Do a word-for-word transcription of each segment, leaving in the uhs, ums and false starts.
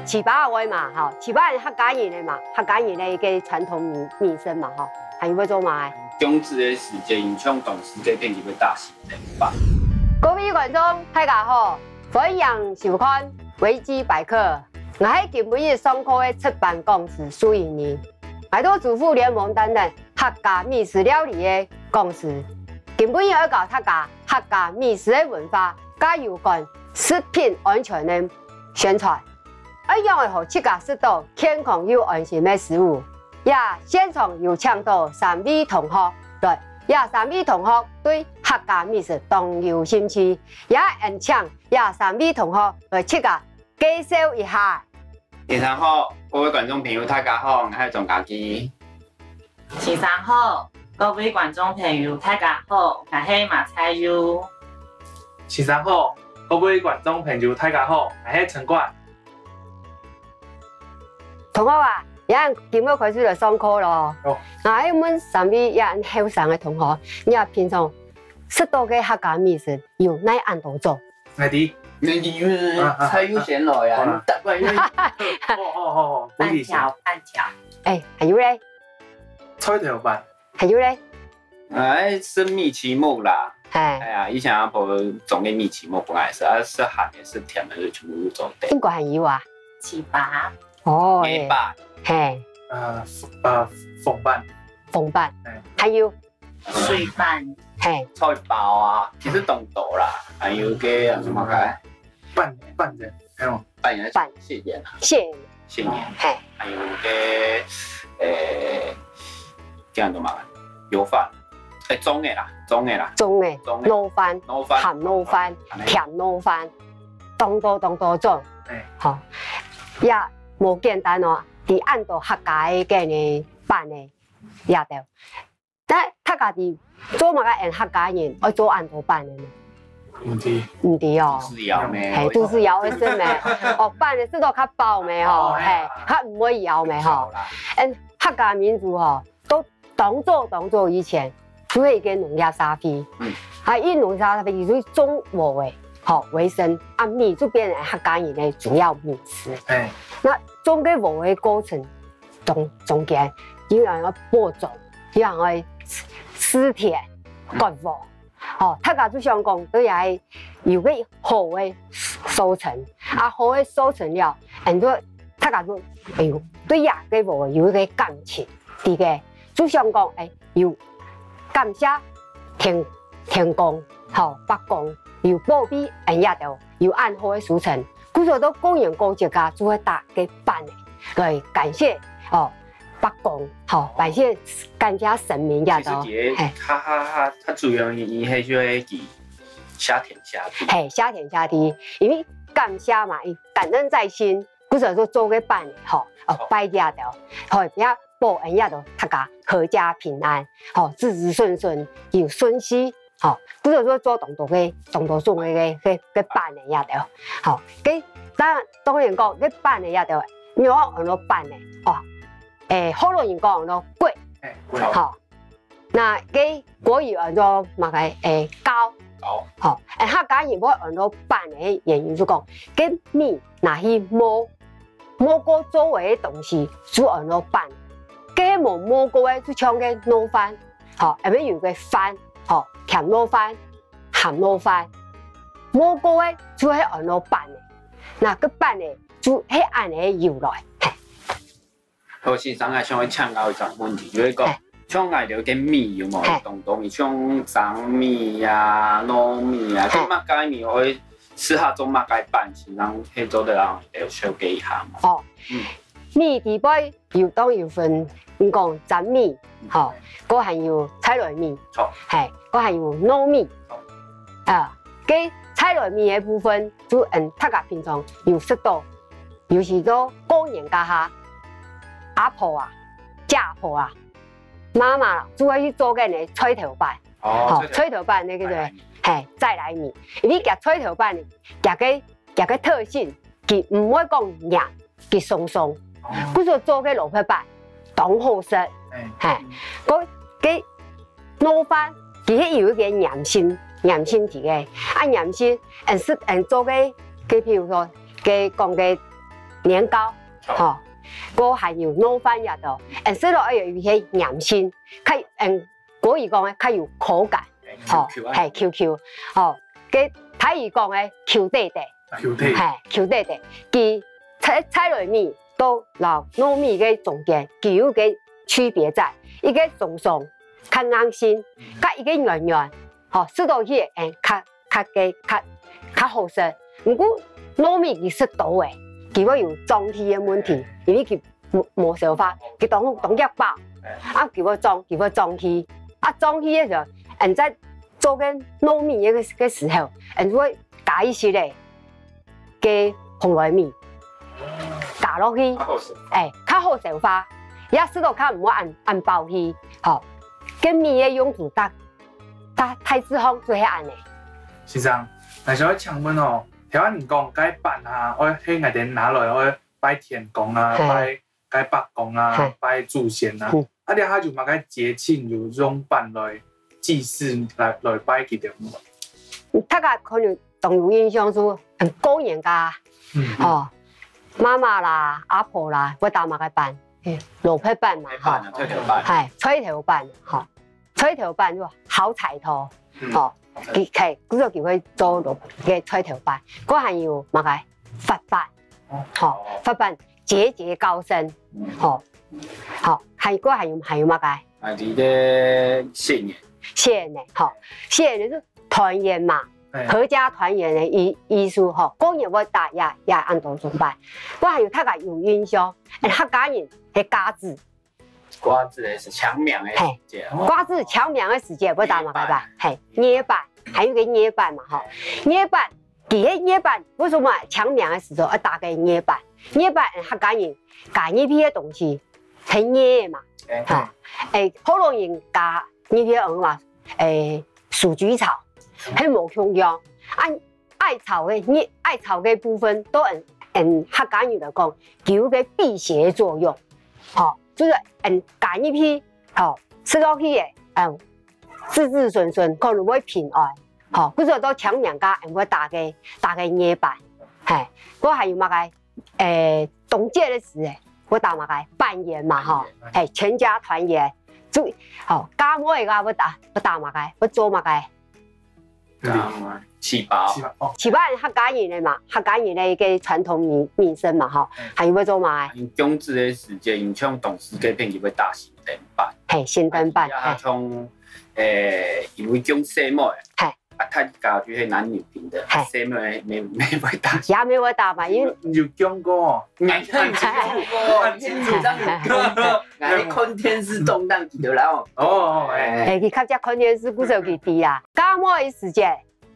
粢粑會嘛，吼，粢粑係客家人个嘛，客家人个一个傳統美，美食嘛，吼，還有愛做麼个？冬至个時節，像當時這片就會打粢粑。各位觀眾，大家好，歡迎收看維基百客。𠊎係今晡日上課个值班講師蘇怡妮。𠊎在主婦聯盟擔任客家美食料理个講師。今晡日愛教大家客家美食个文化，加有關食品安全个宣傳。 愛仰仔好自家食到健康又安心个食物。這現場有請到三位同學，來，這三位同學對客家美食當有興趣，也恁請這三位同學來自家介紹一下。先生好，各位觀眾朋友，大家好，𠊎係張家基。 先生好，各位觀眾朋友，大家好，𠊎係馬彩友。先生好，各位觀眾朋友，大家好，𠊎係陳冠。同學啊，這今晡開始來上課囉。好。𠊎愛問三位這後生个同學，你啊平常食到个客家美食有哪恁多種？𠊎知。你啊，啊，啊，菜優先來啊，啊。你答案因為好，好，好，好，鼓勵一下。粄條，粄條。欸，還有咧？ 菜頭粄。還有咧？欸，食米篩目啦。係。哎呀，以前阿婆種个米篩目本來係，啊，食鹹个、食甜个，全部都做得。應該還有啊。粢粑。哦，粄粑。係。呃，呃，紅粄。紅粄。係。還有？水粄。係。菜包啊，其實當多啦，還有个啊，什麼个？粄，粄仔，還有？粄仔，粄。細圓啊。細圓。 鹹个。係。還有个，欸，叫做麼个？油飯。欸，粽仔啦，粽仔啦。粽仔，粽仔。糯飯，糯飯，鹹糯飯，糯飯，甜糯飯，當多當多種。欸。吼，也無簡單哦，在恁多客家个該个粄仔，也著。 但大家知做麼个𠊎客家人愛做恁多粄仔呢？毋知。毋知哦。肚屎枵咩？係，肚屎枵愛食咩？哦，粄仔食到較飽咩吼？哦，係啊。係，較毋會枵咩吼？好啦。𠊎客家民族吼，都當早當早以前，就係一个農業社會。嗯。啊，以農業社會就係種禾仔，吼，為生，啊，米就變成客家人个主要米食。欸。該種个禾仔過程中，中間，有人愛播種， 有人愛施田、割禾，吼，大家就想講對這有个好个收成，啊，好个收成了，恁樣大家就，哎喲，對這个禾有一个感情，知个，就想講，欸，有感謝天，天公，吼，伯公，有保庇，恁樣就有恁好个收成。故所到過年過節啊，就會打个粄仔，來感謝，哦， 伯公，吼，感謝，感謝神明也都，其實這个，係。較，較，較，較主要个意義就係佢謝天謝地。係，謝天謝地，因為感謝嘛，佢感恩在心，故所做个粄仔，吼，哦，好。拜這兜，吼，也保恁樣都大家闔家平安，吼，子子孫孫有順序，吼，故所做當多个，當多種个，个，个粄仔也都，吼，該，當，當然講，該粄仔也都，仰安到粄仔，哦， 欸，學老人講安到粿，欸，粿。吼。該該國語安到麼个？欸，糕。糕。吼，欸，客家人會安到粄个原因就講，該米拿去磨，磨過做个東西就安到粄。該無磨過个就像該糯飯，吼，下面有个飯，吼，甜糯飯、鹹糯飯。磨過个就係安到粄个，該个粄个就係恁个由來。嘿。 好，先生啊，想愛請教一個問題，就係講，嘿。像𠊎兜个米有無？嘿。當多米，像粄米啊、糯米啊，嘿。該麼个米會適合做麼个粄，先生可以做得讓𠊎兜紹介一下嗎？哦，嗯。米底背有當有分，你講粄米，嗯。吼，還有菜來米，好。嘿，還有糯米。好。啊，該菜來米个部分，就，嗯，大家平常有食到 尤其到過年該下，阿婆啊、姐婆啊、媽媽啦，就會去做該个菜頭粄。哦，吼，菜頭。菜頭粄該个，再來米。嘿，再來米。因為佢菜頭粄，佢个，佢个特性，佢毋會講黏，佢鬆鬆。哦。故所做个蘿蔔粄，當好食。係，該該糯飯佢係有一個黏性，黏性在个，啊黏性，嗯，食嗯做个，个譬如說，个講个年糕，吼，該還有糯飯也都，嗯，食落愛有一個黏性，較嗯，國語講个較有口感，吼，係Q Q，吼，个台語講个Q忒忒。 Q忒。係，Q忒忒。佢菜菜類米到摎糯米个中間，佢有个區別在，一個鬆鬆，較硬性，佮一個軟軟，吼，食落去會較較个較較好食。毋過糯米佢食多个，佢會有脹氣个問題，因為佢無無消化，佢當當遽飽，啊佢會脹，佢會脹氣，啊脹氣个時候，嗯，在做个糯米个个時候，嗯，會加一息个。 个紅來米，加落去，較好食。欸，較好消化，也食到較毋會恁恁飽氣，吼。个米个用途大大大致上就係恁呢。先生，𠊎想愛請問哦，頭先你講該粄啊，愛係𠊎兜拿來愛拜天公啊，係。拜 拜伯公啊，係。拜祖先啊。嗯。啊，這下有麼个節慶有用粄來祭祀來來拜佢兜無？大家可能當有印象就，嗯，過年个，嗯，嗯。哦，媽媽啦、阿婆啦，會打麼个粄？嗯。蘿蔔粄嘛，蘿蔔粄啊，吼。菜頭粄。係，菜頭粄，吼。 菜頭粄就好彩頭，嗯，吼，佢係，故所佢會做蘿个菜頭粄，該還有麼个發粄，哦，吼，發粄節節高升，嗯，吼，吼，還該還有還有麼个？啊，你个新年，新年，吼，新年就團圓嘛，欸，合家團圓个意意思吼，過年會打也也恁多種粄，該還有大家有印象，欸，客家人个瓜子。 瓜子个係清明个時節，係，瓜子清明个時節會打麼个粄？係，艾粄，還有个艾粄嘛吼。艾粄，佢个艾粄，為什麼清明个時節愛打个艾粄？艾粄客家人加入去个東西係艾嘛，係，欸，福佬人加入去个嘛，欸，鼠曲草，係無共樣。啊， 艾草个，艾草个部分都嗯嗯客家人來講，佢有个辟邪作用，吼，就係嗯加入去，吼，食落去个，嗯，子子孫孫可能會平安，吼，故所到清明節嗯會打个打个艾粄，係，該還有麼个？欸，冬節个時節，會打麼个？團圓嘛吼，係，全家團圓，就，吼，嫁妹个會打會打麼个？會做麼个？ 啊，粢粑。粢粑，哦。粢粑係客家人个嘛，客家人个一個傳統民民生嘛吼，還有愛做麼个？用粽子个時節，用像冬至該片佢會打新燈粄。係，新燈粄，啊，係。像，欸，因為用細妹，係。啊，大家就係男女平等，係。細妹妹妹會打。也妹會打嘛，因為有講過，你看清楚，看清楚，這樣有講過。 𠊎看電視動盪記得啦哦。哦，哦，欸。欸，佢較常看電視，故所佢知啊。嫁妹个時節，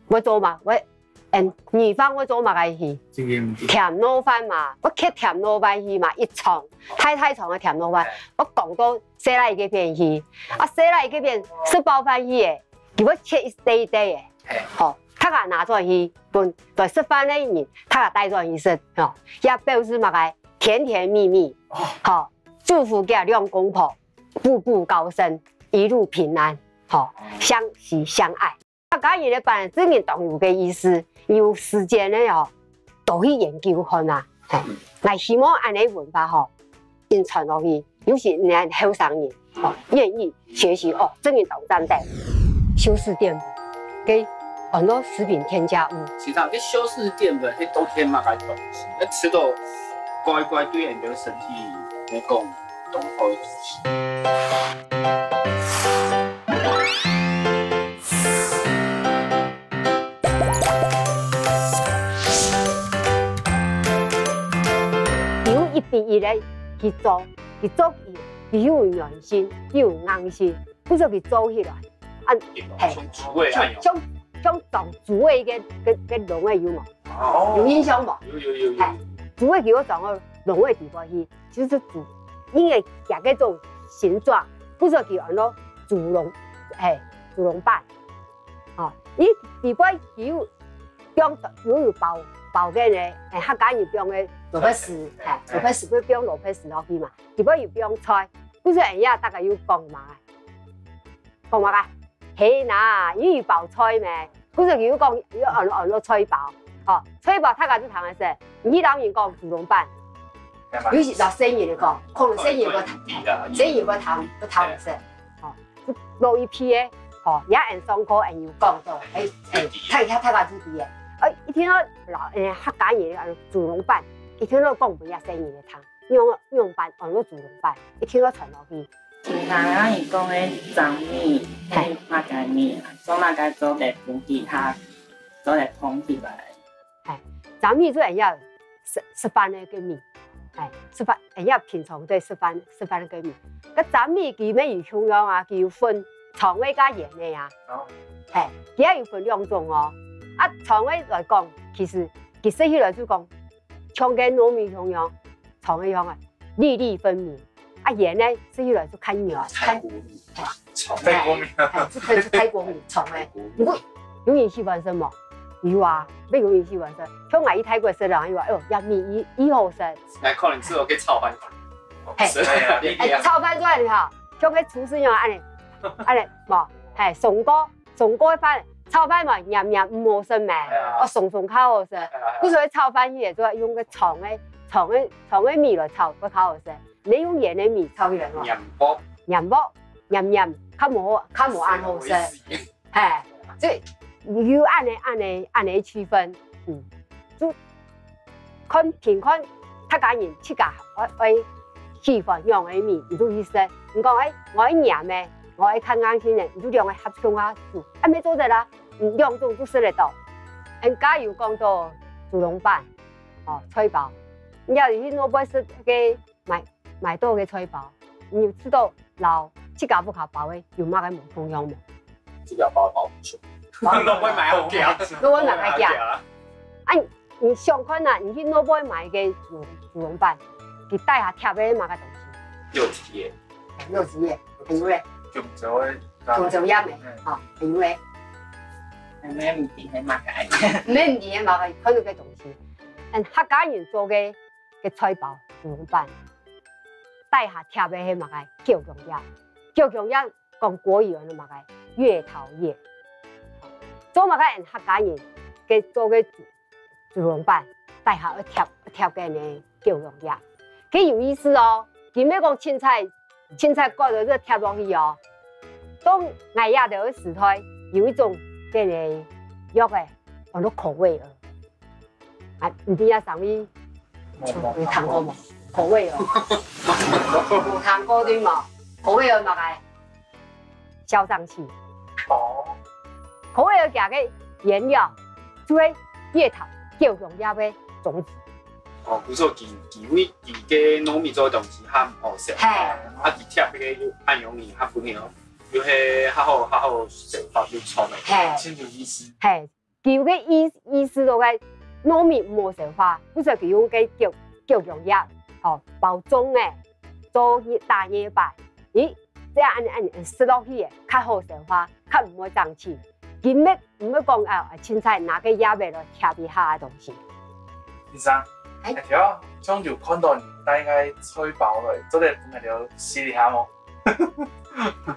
會做麼？會，嗯，女方會做麼个戲？甜糯飯嘛，會刻甜糯飯戲嘛，一床，大大床个甜糯飯。會講到細倈該片去，啊，細倈該片食飽飯去个，佢會切一塊一塊个，吼，大家拿轉去分來食飯个人，大家帶轉去食，吼，也表示麼个？甜甜蜜蜜，吼。 祝福佢兩公婆步步高升，一路平安，吼，相惜相愛。客家人个粄真个當有个意思，有時間个哦，多去研究看啊。係，𠊎希望恁樣文化吼，緊傳落去，尤其恁後生人，吼，願意學習哦，真个當讚个。修飾澱粉，該安到食品添加物。其實該修飾澱粉，該都添麼个東西，該食到乖乖對人个身體來講。 有一比一个去做，去做佢，佢又有軟性，又有硬性，故所佢做起來，啊，係，像豬个，像像像像豬个个个个籠个有無？哦，有印象無？有有有有。係，豬个佢會裝到籠个底背去， 就係豬，因為佢該種形狀，故所佢安到豬籠，係，豬籠粄。吼，佢底背佢有放有有包包个呢，係，客家人放个蘿蔔絲，係，蘿蔔絲會放蘿蔔絲落去嘛，底背有放菜，故所恁樣大家有講麼个？講麼个？係吶，因為包菜咩，故所佢有講有安安到菜包。吼，菜包大家都聽得識，你老人講祖宗粄，有時老細人講，可能細人毋聽，細人毋聽，毋聽得識。吼，老一輩个，吼，也恁上課，恁有講到，哎哎，大家大家都知个，哎，一聽到老，哎，客家人个祖宗粄，一聽到講分這細人个聽。 仰仰般安到祖宗粄，一定愛傳落去。聽人講个粄米，係麼个米啊？做麼个做得分佢下，做得膨起來？係，粄米就係愛食食飯个个米，係食飯，係愛平常對食飯食飯个个米。該粄米佢乜有共樣啊，佢有分長个加圓个啊。係，佢也有分兩種哦。啊，長个來講，其實佢食起來就講，像个糯米共樣。 長个樣啊，粒粒分明。啊，圓呢，食起來就較軟，較，係，係，係，就係，就係較軟，長个。毋過，有人喜歡食無？有啊，乜有人喜歡食。像𠊎去泰國食了，有啊，哎喲，這米異異好食。𠊎可能食到个炒飯。係，哎，炒飯做得好，像个廚師娘恁樣，恁樣，無，係，送過。 送過飯，炒飯嘛，黏黏毋好食咩，哦，鬆鬆較好食。故所以炒飯佢也就用个長个、長个、長个米來炒，會較好食。你用圓个米炒起來哦，黏薄，黏薄，黏黏，較無較無恁好食。係，所以有恁樣恁樣恁樣區分，嗯，就 看，平看，客家人自家愛愛喜歡仰个米，你就去食。你講，哎，𠊎愛黏个，𠊎愛較硬身个，你就兩个合共下煮，恁樣做得啦。你兩種都食得到。人家有講到祖宗粄，哦，菜包，你愛去外背食个買買到个菜包，你有試著 摎自家屋下包个有麼个無共樣無？自家包包毋出，外背買較遽，外背買較遽。啊，你想看啊，你去外背買个祖祖宗粄，佢底下貼个麼个東西？柚子葉。柚子葉，還有咧？香蕉个。香蕉葉个，吼，還有咧？毋係毋知係麼个。毋係毋知係麼个，看到个東西。嗯，客家人做个个菜包，祖宗粄，底下貼个係麼个？九芎葉。 九芎葉講國語安到麼个？月桃葉。做麼个𠊎客家人个做个祖祖宗粄，底下愛貼貼个呢九芎葉？佢有意思哦，佢毋係講凊彩凊彩割了就貼落去哦。當𠊎這兜个時代，有一種个呢藥仔，安到口味兒。 啊，毋知啊，三位有聽過無？口味哦，有聽過對無？口味哦，麼个？消脹氣。哦。口味哦，佢个原料就係月桃、九芎葉个種子。哦，故所佢佢為佢个糯米做个東西較毋好食，係。啊，佢貼个又恁容易較分佢哦，又係較好較好消化就錯了，係。真有意思。係。 佢个意意思就係糯米毋好消化，故所佢用个九九芎葉，吼，包粽仔，做打月粄。咦，這樣恁恁恁食落去个，較好消化，較毋會脹氣。佢毋會毋會講啊，凊彩拿个葉仔來貼一下个東西。先生，哎，哎，對啊，像有看到你帶个菜包來，做得分𠊎兜試一下無？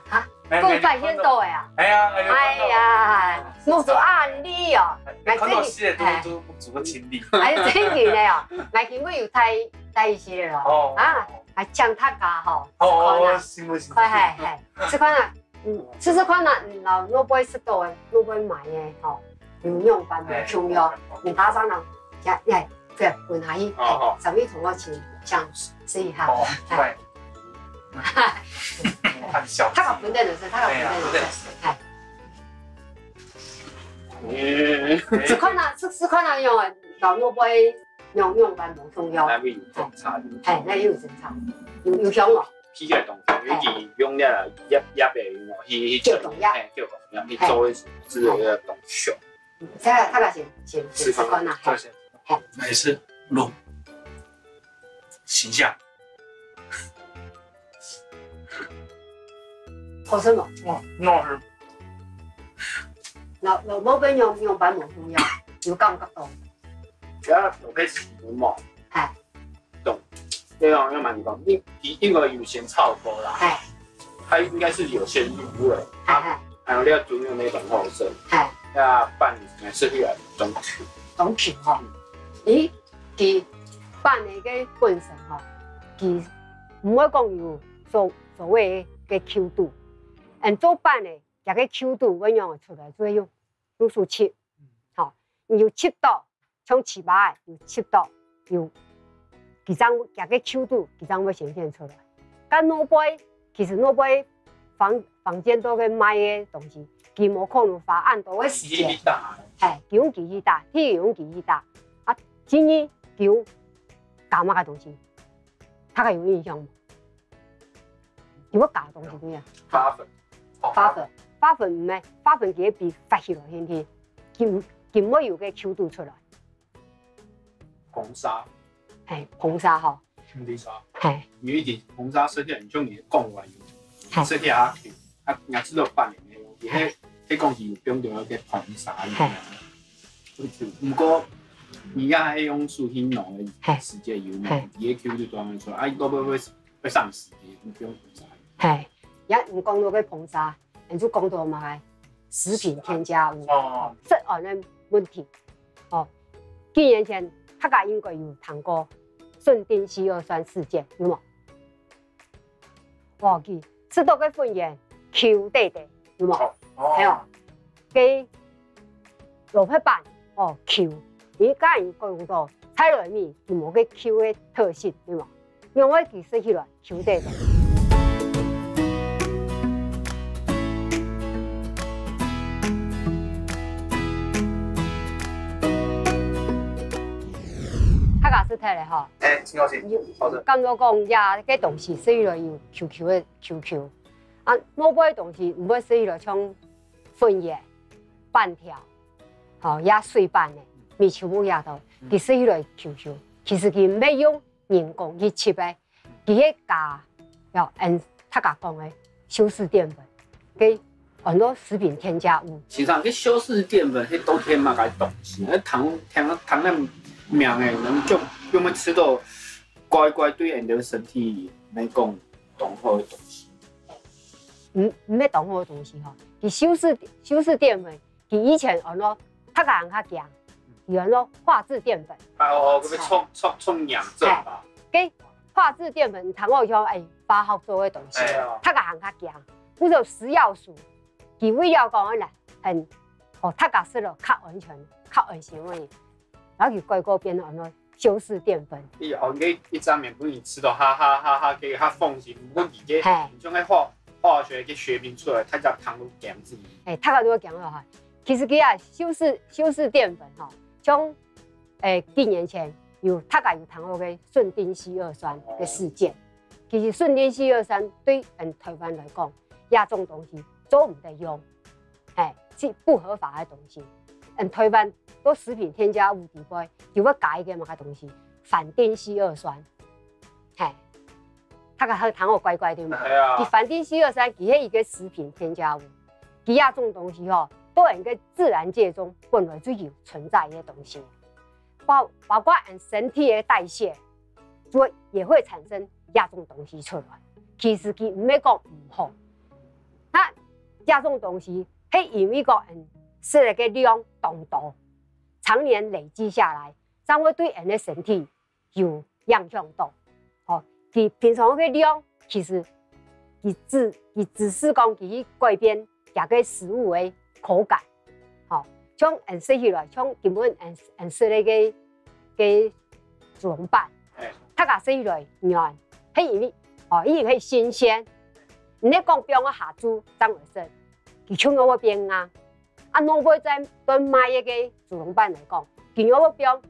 哈？ 講發現到个啊？哎呀，哎呀，哎呀，目珠恁利哦，看到死个都都目珠个清理。哎，真个哦，𠊎今晡日有帶帶一些了哦，啊，還請大家吼，哦哦，試看啊，試看啊，嗯，試試看啊，嗯，然後外背食到个，外背買个吼，有仰般無共樣，你打算呢？呀，呀，對，分下去，好好，上面同我請，請試一下，哦，哎。 看小，他搞不认得是，他搞不认得是，哎，試看啊，試試看啊，用啊，老糯杯用用般无重要，那边有种茶，哎，那也有种茶，有有香哦。皮个东西，尤其用了叶叶白用哦，去去就同样，哎，就同样去做一些之类的东西。这个大概先先试看啊，哎，是龙形象。 好食無？哇，很好吃。老老老板娘用白毛红呀，有感觉到。只要有配起毛，哎，懂。对啊，要蛮高，应应该有先炒过啦，哎，它应该是有先入味，哎哎还有料中间那种后生，哎，那拌里面吃起来中甜。中甜吼。咦，佢拌的个本身吼，佢毋会讲有所所谓个Q度，嗯，做拌的，佢个Q度会让出来，所以用用手切，好，你有切到。 像粢粑仔有七度，有幾張佢个Q度，幾張會顯現出來。該外背，其實外背房房間都个賣个東西，佢無可能花恁多个時間。佢去打，係，佢用機器打，佢用機器打。啊，今日佢用加麼个東西？大家有印象無？佢會加東西咩啊？花粉。花粉，花粉毋係，花粉佢會比發起來先去，佢佢會有个Q度出來。 硼砂。係，硼砂吼。硼砂。係。有一點硼砂食起來，你像你講話有，係。食起來啊，啊，也知道半年个，佢係，係講佢有冰掉个硼砂。係。毋過，你也係用手去弄个時間有，係。佢个Q就專門出來，啊，到尾會會上時間，你不用硼砂。係，也你講到个硼砂，你就講到嘛，食品添加物，哦。食安个問題。 哦，幾年前大家應該有聽過順碇矽二酸事件，有無？哇，佢食到个粉圓Q噠噠，有無？哦，係哦，个蘿蔔粄哦Q，你剛才有講到菜內面佢無个Q个特性，有無？ 仰會佢食起來Q噠噠。大家食忒了吼。哎，陳老師，好的。感覺講這个東西食起來有Q Q个Q Q，啊，外背个東西毋會食起來像粉圓、粄條，吼，也水粄个，米球目也都，佢食起來Q Q。其實佢毋係用 人工去翕个，佢係加，要按大家講个修飾澱粉，个安到食品添加物。其實个修飾澱粉，係到底麼个東西？那糖糖糖个名个，人就就會吃到怪怪，對人个身體來講當好个東西。毋毋係當好个東西吼，佢修飾修飾澱粉， 佢以前安到大家還較驚，佢安到化質澱粉。啊哦，哦，該邊充充充氧症吧。哎，該化質澱粉，聽好像哎化學做个東西，哎呀。大家還較驚。比如說食藥水，佢為了講呢，很，哦，大家食了較安全、較安心个，然後佢改過變安到修飾澱粉。你哦，你一張面不你吃到哈哈哈哈，给他放心，毋過你个，嘿。你像个化化學个学名出来，大家糖都驚死。哎，大家都會驚了哈。其實佢啊，修飾修飾澱粉吼，像，誒，幾年前有大家有聽過个順碇矽二酸个事件。其實順碇矽二酸對嗯台灣來講，這種東西做毋得用。 嘿，係不合法个東西。嗯，台灣个食品添加物底背，又會加一个麼个東西，反碇矽二酸。嘿，大家還聽好怪怪對無？哎呀。佢反碇矽二酸，佢係一个食品添加物，佢這種東西吼，在人个自然界中本來就有存在个東西。 包包括俺身體个代謝，就會也會產生這種東西出來。其實佢毋係講毋好，那這種東西係因為講俺食个个量當多，常年累積下來，正會對俺个身體有影響到。吼，佢平常个量，其實佢只佢只是講佢去改變佢个食物个口感。 吼，像俺食起來，像今晡俺俺食个个个豬籠粄，哎。大家食起來軟，係因為，吼，因為係新鮮。你若講放到下晝正來食，佢就會變硬。啊，外背再再賣个个豬籠粄來講，佢若會放，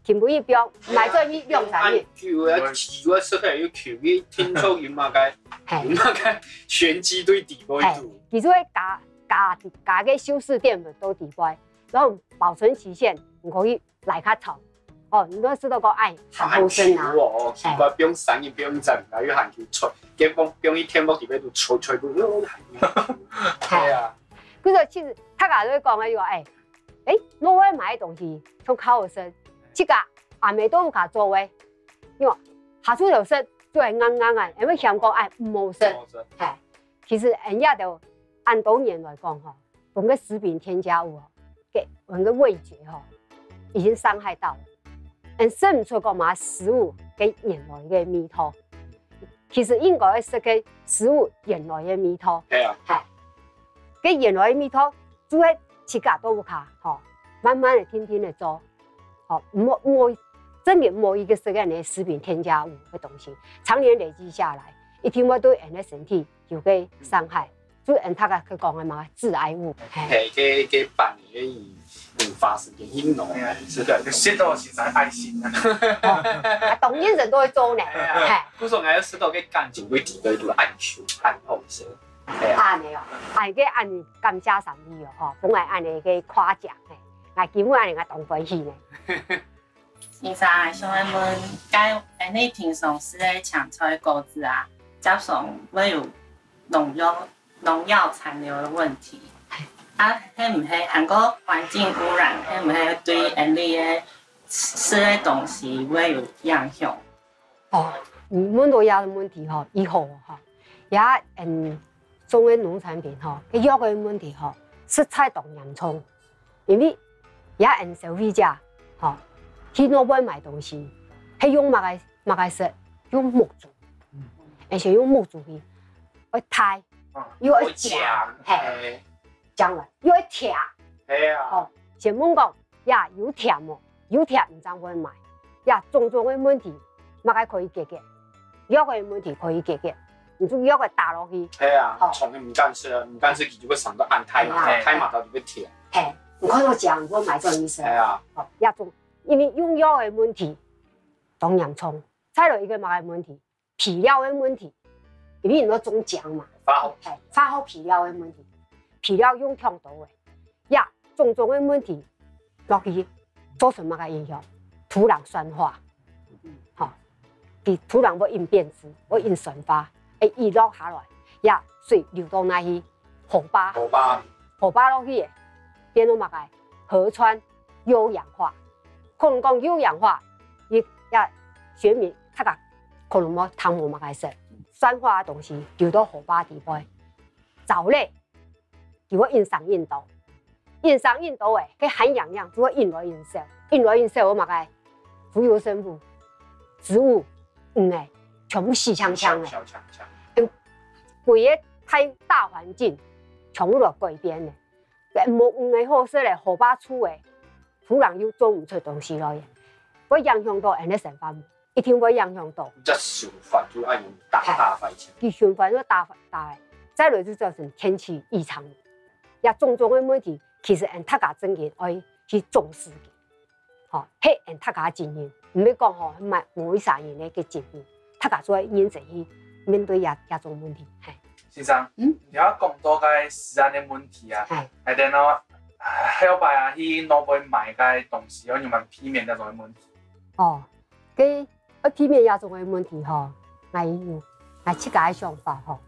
今晡日放，賣轉去兩三日。久啊，久啊，食起來又久，你聽說有麼个，嘿。有麼个玄機對底背肚。嘿，其實會加加加个修飾澱粉到底背。 然後保存期限毋可以來較長。哦，你都知道講，哎，還好生啊。還久哦，奇怪，哎。放三日，放一陣，然後又還久，吹，結果放一天，我特別都吹吹不，又還久。對啊。可是其實大家都會講个，哎，哎，外背買个東西，像較好食，自家阿姆都有較做个，因為下晝就食就會硬硬啊，因為嫌講哎毋好食。毋好食。嘿，其實𠊎這兜恁多年來講吼，分个食品添加物吼，个分个味覺吼，已經傷害到了。嗯，食毋出講麼个食物个原來个味道。其實應該愛食个食物原來个味道。係啊。嘿，个原來个味道，就係自家到屋下吼，慢慢个、定定个做。 吼，毋好，毋好，真个毋好一个食个呢食品添加物个東西，長年累積下來，一定會對人个身體有个傷害。就人大家去講个嘛，致癌物。嘿，係，个个半年个發生个運動，係啊，係个，食到實在愛心啊。啊，當然人都會做呢。係啊，嘿，故所𠊎食到个感情會提到一度愛心，愛好食。係啊。恁呢哦，恁个恁感謝上帝哦，吼，分𠊎恁呢个誇獎，嘿，𠊎今日恁呢𠊎當歡喜呢。 先生，想愛問，該恁呢平常時个青菜果子啊，輒常會有農藥、農藥殘留个問題。啊，係毋係還過環境污染，係毋係對𠊎俚个食个東西會有影響？哦，你問到這个問題吼，已好吼，也嗯，種个農產品吼，該藥个問題吼，實在當嚴重。 因為這𠊎等消費者，吼，去外背買東西，係用麼个麼个色？用目珠，嗯。而且用目珠去，愛大，啊，又愛靚，愛靚，嘿，嘿。靚了，又愛甜，係啊。吼，先問講，呀，有甜無？有甜毋正會買，呀，種種个問題，麼个可以解決？藥个問題可以解決，你就藥个打落去。係啊，吼。蟲个毋敢食，毋敢食，佢就會生到恁大嘛，係啊。大嘛，佢就會甜。 嘿，你看到這樣，你就買這意思。係啊。哦，這種，因為用藥个問題，當嚴重。再來一个麼个問題？肥料个問題，因為你要種薑嘛。化學。嘿，化學肥料个問題，肥料用忒多个，呀，種種个問題落去，造成麼个影響？土壤酸化，吼，佢土壤會變質，會變酸化，會一落下來，呀，水流到哪去？ 河壩。河壩。河壩落去个，變做麼个？河川優養化。可能講優養化，你也選民大家可能無聽無麼个識，酸化个東西流到河壩底背，燥熱，佢會影響印度，影響印度个，該寒癢癢就會影來影燒，影來影燒有麼个？浮游生物、植物、魚仔，全部死淨淨个。死淨淨。嗯，規个大大環境 全部都改變了。無魚仔好食了，河壩臭了，土壤又種毋出東西來了，會影響到𠊎等个生活無？一定會影響到。這循環就恁樣大大壞掉。佢循環就大大了，再來就造成天氣異常。這種種个問題，其實𠊎等大家真个愛去重視佢。 吼，係𠊎等大家个責任，毋係講吼，係某一儕人个責任，大家做認真去面對這這種問題。嘿。先生，嗯？你有講到該食安个問題啊，嘿。𠊎等哦，後擺啊去外背買个東西，愛仰般避免這種个問題？哦，該愛避免這種个問題吼，𠊎有𠊎自家个想法吼，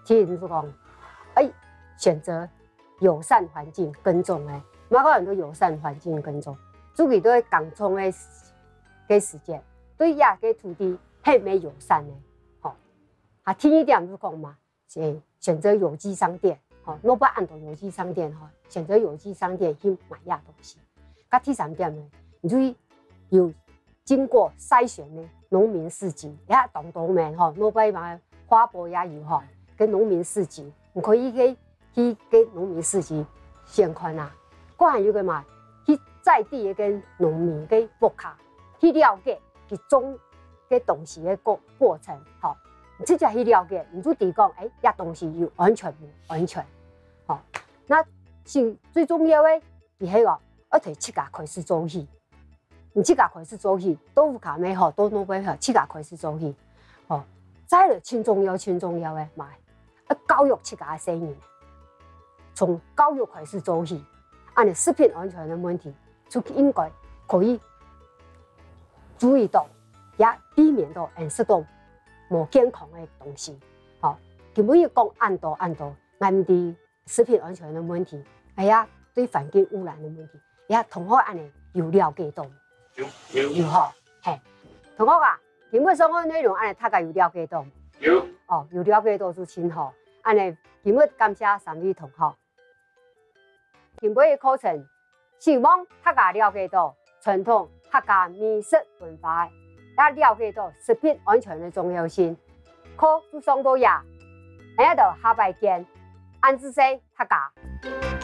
其實就講，愛選擇 友善環境耕種个，麼个人都友善環境耕種，自家對耕種个个時節，對這个土地係毋係友善个，吼。啊，第二點就講嘛，係選擇有機商店，吼，外背恁多有機商店吼，選擇有機商店去買這東西。該第三點呢，你就有經過篩選个農民市集，也當多名吼，外背嘛花博也有吼，个農民市集，你可以去 去个農民市集先看啊。還有个嘛，去在地个農民个屋下，去了解佢種个東西个過過程，吼。你直接去了解，你就知講，欸，這東西有安全無安全，吼。那是最重要个，佢係講，愛對自家開始做起。 你自家開始做起，到屋下乜好，到外背好，自家開始做起。吼，再來盡重要、盡重要个嘛，愛教育自家个細人，從教育開始做起，恁呢食品安全个問題，就應該可以注意到，也避免到𠊎等食到無健康个東西。吼，今晡日講恁多恁多，𠊎毋知 食品安全个問題，哎呀，對環境污染个問題，哎呀，同學恁呢有了解到無？有，有。有吼，嘿，同學啊，今晡上課內容恁呢大家有了解到無？有。哦，有了解到就真好。恁呢，今晡感謝三位同學。今晡个課程，希望大家了解到傳統客家美食文化，也了解到食品安全个重要性。課就上到這，𠊎兜下擺見，恁仔細，大家。